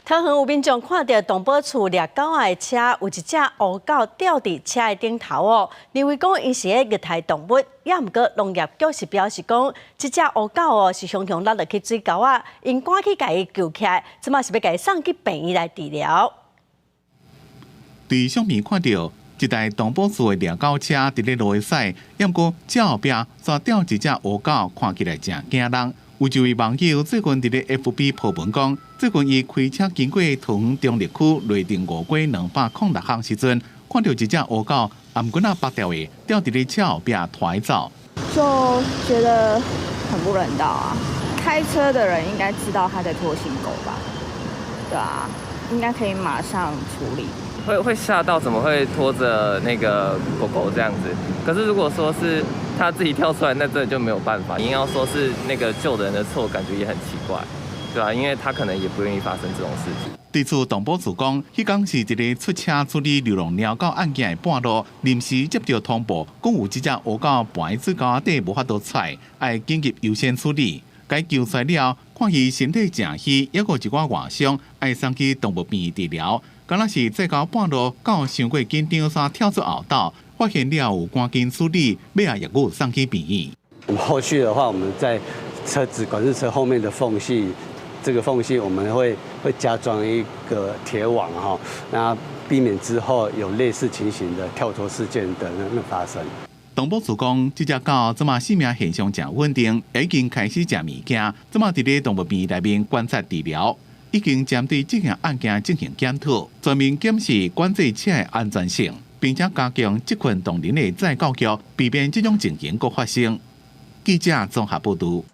桃園有民眾看著動保處掠狗仔的車，有一隻烏狗吊佇車的頂頭哦，認為講𪜶是咧虐待動物，也毋過農業局是表示講，這隻烏狗哦是雄雄落落去水溝仔，𪜶趕去共伊救起來，這馬是欲共伊送去病院來治療。佇相片看著一台動保處的掠狗車佇咧路駛，也毋過車後壁煞吊一隻烏狗，看起來誠驚人。有一位網友最近佇咧 FB 鋪文講，最近伊開車經過桃園中壢區內定五街206巷時陣，看著一隻烏狗頷頸仔縛掉的吊佇咧車後壁拖走。就覺得很不人道啊！開車的人應該知道他在拖行狗吧？對啊，應該可以馬上處理。會嚇到，怎麼會拖著那個狗狗這樣子？可是如果說是他自己跳出來，那真的就沒有辦法。硬要說是那個救的人的錯，感覺也很奇怪，對吧？因為他可能也不願意發生這種事情。對此，動保處講，彼工是一个出車處理流浪貓狗案件的半路，臨時接著通報，講有這隻烏狗盤佇水溝仔底無法度出來，愛緊急優先處理。共伊救出來了，看伊身體誠虛，猶閣有一寡外傷，愛送去動物病院治療。敢若是載到半路，狗傷過緊張，煞跳出後斗，發現了後趕緊處理，尾仔也閣送去病院。我們後續的話，我們在車子管制車後面的縫隙，這個縫隙我們會加裝一個鐵網哈，那避免之後有類似情形的跳脫事件的那發生。動保處講，這隻狗這馬生命現象誠穩定，已經開始食物件，這馬佇咧動物病院內面觀察治療，已經針對這件案件進行檢討，全面檢視管制車的安全性，並且加強這群動人的再教育，避免這種情形閣發生。記者綜合報導。